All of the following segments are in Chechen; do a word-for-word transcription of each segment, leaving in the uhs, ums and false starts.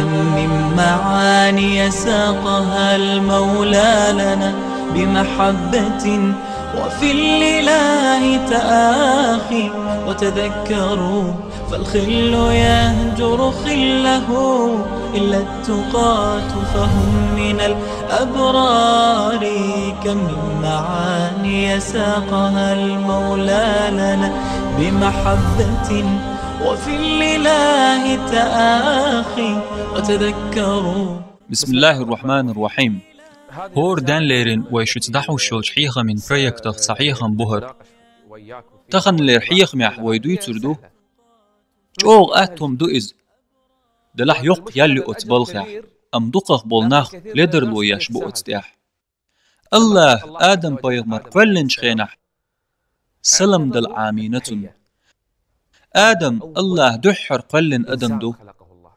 من معاني ساقها المولى لنا بمحبة، وفي الإله تآخي. وتذكروا فالخل يهجر خله إلا التقاة فهم من الأبرار. كم من معاني ساقها المولى لنا بمحبة، وفي الإله تآخي. وتذكروا. بسم الله الرحمن الرحيم. ХӀора денлерина вай шуьца дӀахьош йолчу хьехамийн проектах цхьа хьехам бу хӀара. Таханлера хьехамехь вай дуьйцур ду. ЧӀогӀа атта хӀума ду иза. Делахь йоккха ял ю оцу балхехь, амма дукхах болу нах ледарло еш бу оцу тӀехь. АллахӀа Адам-пайхамар кхоьллинчу хенахь салам дала Ӏамийна цунна. Адам АллахӀа дуьххьара кхоьллина адам ду.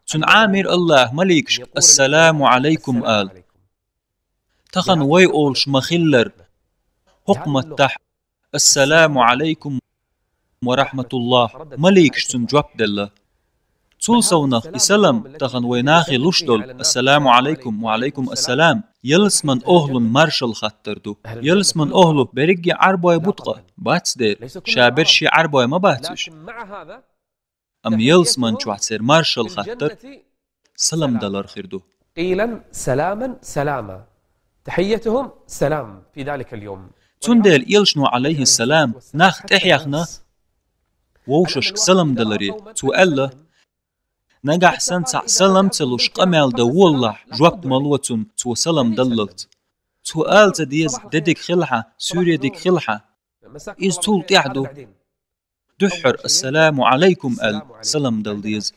Цунна Ӏамийра АллахӀа маликашка: «Ассаламу Ӏалайкум», – ала. Тахана вай олуш ма-хиллара, хӀокху маттахь: «Ассаламу Ӏалайкум ва рахьматуллахӀ», – маликаш цунна жоп делла. Цул совнах и салам, тахана вай нахе луш долу: «Ассаламу Ӏалайкум, ва Ӏалайкум ассалам», ялсаман охӀлун маршалла хаттар ду. Ялсаман охӀлу берриге Ӏарбой бу ткъа? Бац дера, ша берш шен Ӏарбой ма бац уьш. Амма ялсаман чохь церан маршалла хаттар салам далар хир ду. قيلا سلاما سلاما. تحيتهم سلام في ذلك اليوم. Цундела Элчано, Ӏалайхиссалам, нах тӀехьехна вовшашка салам даларе. Цо аьлла: «Нагахь санна цхьаъ салам ца луш къамел дан волалахь, жоп ма ло цунна, цо салам даллалц». Цо ала ца деза: «Де дика хилахьа, суьйре дика хилахьа». Иза цул тӀаьхьа ду. Дуьххьара «Ассаламу Ӏалайкум» аьлла, салам дала деза.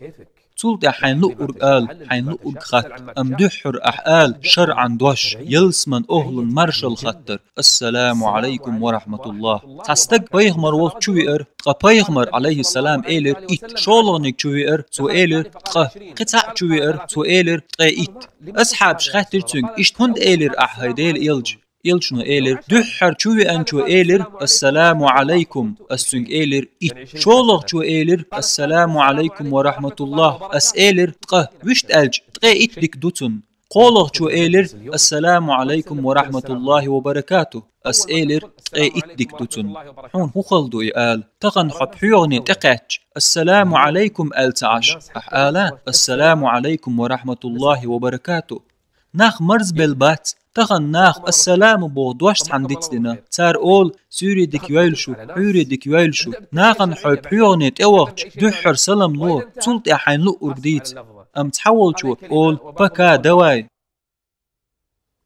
Цул тӀаьхьа хьайна луъург ала, хьайна луъург хатта. Амма дуьххьара ахь ала шарӀан дош, ялсаман охӀлун маршалла хаттар: «Ассаламу Ӏалайкум ва рахьматуллахӀ». Цхьа стаг пайхамар волчу чу веара, ткъа пайхамар, Ӏалайхиссалам, элира: «Итт». ШолгӀаниг чу веара, цо элира: «Ткъа». Кхин цхьаъ чу веара, цо элира: «Ткъе итт». Асхьабаш хаьттира цуьнга: «Иштта хӀунда элира ахь, хӀай Делан элча?» Элчано элира: «Дуьххьара чу веанчо элира: „Ассаламу Ӏалайкум“, ас цуьнга элира: „Итт“. ШолгӀачо элира: „Ассаламу Ӏалайкум ва рахьматуллахӀ“, ас элира: „Ткъа“. Вуьшта аьлча, ткъе итт дика ду цунна. КхоалгӀачо элира: „Ассаламу Ӏалайкум ва рахьматуллахӀи ва баракатухӀ“, ас элира: „Ткъе итт дика ду цунна“. Хьуна хӀун хала ду и ала? Тахана хьо пхьоьгӀане тӀекхаьчча, „Ассаламу Ӏалайкум“ аьлла ца Ӏаш, ахь ала: „Ассаламу Ӏалайкум ва рахьматуллахӀи ва баракатухӀ“». Нах марзбелла бац. Тахана наха «Ассаламу» боху дош цхьаьна дицдина. Цара олу: «Суьйре дика йойла шу, хьуьйре дика йойла шу». Нахана хьо пхьоьгӀане тӀевахча, дуьххьара салам ло, цул тӀаьхьа хьайна луъург дийца. Амма цхьаволчо олу: «Пока, давай».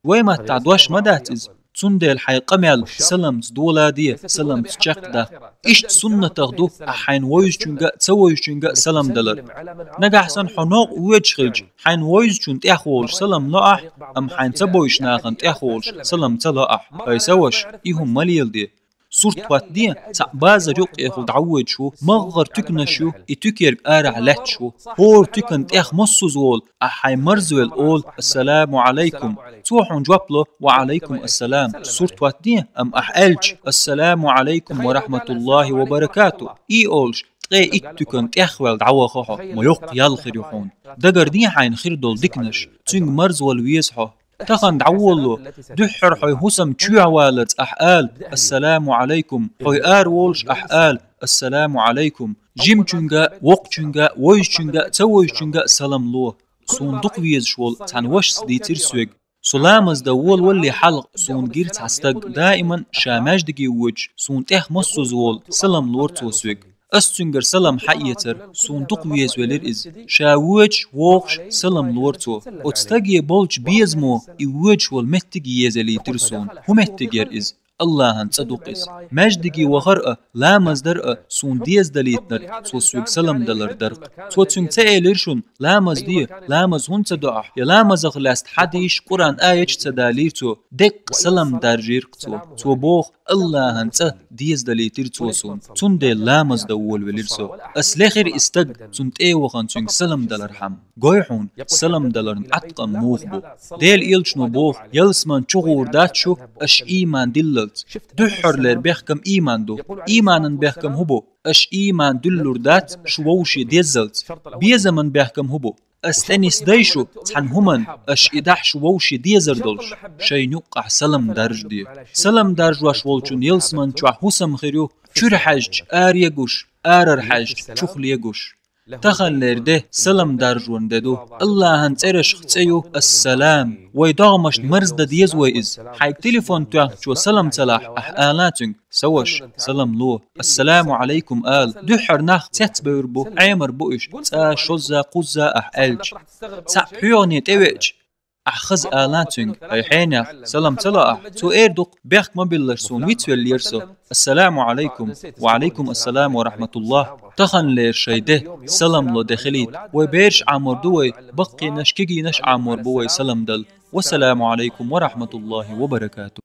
Вай маттахь дош ма дац иза. Цундела хьайн къамел саламца доладе, саламца чекхдаккха. Иштта суннатах ду ахь хьайна вевзачуьнга а, ца вевзачуьнга а салам далар. Нагахь санна хьо новкъа воьдуш хилча, хьайна вевзачунна тӀехволуш салам ло ахь, амма хьайна ца бевзачу нахана тӀехволуш салам ца ло ахь. Ай сан ваша, и хӀума ма леладе. Сурт хӀоттаде, цхьаъ базар юккъехула дӀавоьдуш ву, магӀар туьканаш ю, и туькерг арахь лаьтташ ву. ХӀора туьканна тӀех массаза волу, ахь хьайн марзвелла олу: «Ассаламу Ӏалайкум». Цо хьуна жоп ло: «Ва Ӏалайкум ассалам». Сурт хӀоттаде, амма ахь аьлча: «Ассаламу Ӏалайкум ва рахьматуллахӀи ва баракатухӀ». И олуш, ткъе итт туьканна тӀехваьлла дӀаваха хьо, ма йоккха ял хир ю хьуна. Дагарде хьайна хир долу диканаш, цуьнга марзвала веза хьо. Тахана дӀаволало, дуьххьара хьо хӀусам чоьхьа валарца ахь ала: «Ассаламу Ӏалайкум». Хьо араволуш ахь ала: «Ассаламу Ӏалайкум». Жимачуьнга а, воккхачуьнга а, вевзачуьнга а, ца вевзачуьнга а салам ло. Суна дукха везаш волу цхьана вашас дийцира соьга. Со ламаз дан волавалале хьалха суна гира цхьа стаг, даиман ша маьждиге воьдуш, суна тӀех массаза волу, салам лора цо соьга. Ас цуьнгара салам хьаэцара, суна дукха везавелира иза. Ша воьдуш, вогӀуш, салам лора цо. Оцу стаге болчу безамо и воьдуш волу меттиг езалийтира суна. ХӀун меттиг яра иза? АллахӀан цӀа ду-кх иза. Маьждиге вахар а, ламаз дар а суна дезадалийтинарг цо соьга салам далар дара-кх. Цо цуьнга ца элира шуна: «Ламаз де, ламаз хӀунда ца до ахь?» Я ламазах лаьцна хьадисаш, Къуръан аяташ ца далийра цо. Деккъа салам даржийра-кх цо. Цо боху: «АллахӀан цӀа дезадалийтира цо суна, цундела ламаз дан волавелира со». Ас лехира и стаг, цунна тӀе а вахана, цуьнга салам далархьама. Гой хьуна, салам даларна Ӏаткъам муха бу. Делан Элчано боху: «Ялсамани чу гӀур дац шу, аша ийман диллалц». Дуьххьарлера бехкам ийман ду. Ийманан бехкам хӀун бу? Аша ийман дуьллур дац шу вовше деззалц. Безаман бехкам хӀун бу? Ас тӀе нисдай шу цхьан хӀуман, аша и дахьаш вовши дезар долуш, шайн юккъахь салам даржаде. Салам даржош волчун ялсаман чохь хӀусам хир ю, чуьра хьаьжча аре гуш, арара хьаьжча чухле гуш. Таханлера де салам даржоран де ду. Аллахьан цӀерашха цӀе ю Ассалам. Вай догӀмашна марздан деза вай иза. Хьайга телефон тоьхначо салам ца лахь, ахь ала цуьнга: «Сан ваша, салам ло». «Ассаламу Ӏалайкум» ала. Дуьххьара нах цецбевр бу, Ӏемар бу уьш, цкъа, шозза, кхузза ахь аьлча. Цхьаъ пхьоьгӀане тӀевеача, ахь хаза ала цуьнга: «Ай хьенех, салам ца ло ахь?» Цо эр ду-кх: «Бехк ма биллалаш, суна вицвеллера со. Ассаламу Ӏалайкум». «Ва Ӏалайкум ассалам ва рахьматуллахь». Таханлера шайн де салам ло де хилийта. Вай бераш Ӏамор ду вай, баккхийнаш, кегийнаш Ӏамор бу вай салам дала. Вассаламу Ӏалайкум ва рахьматуллахьи ва баракатух.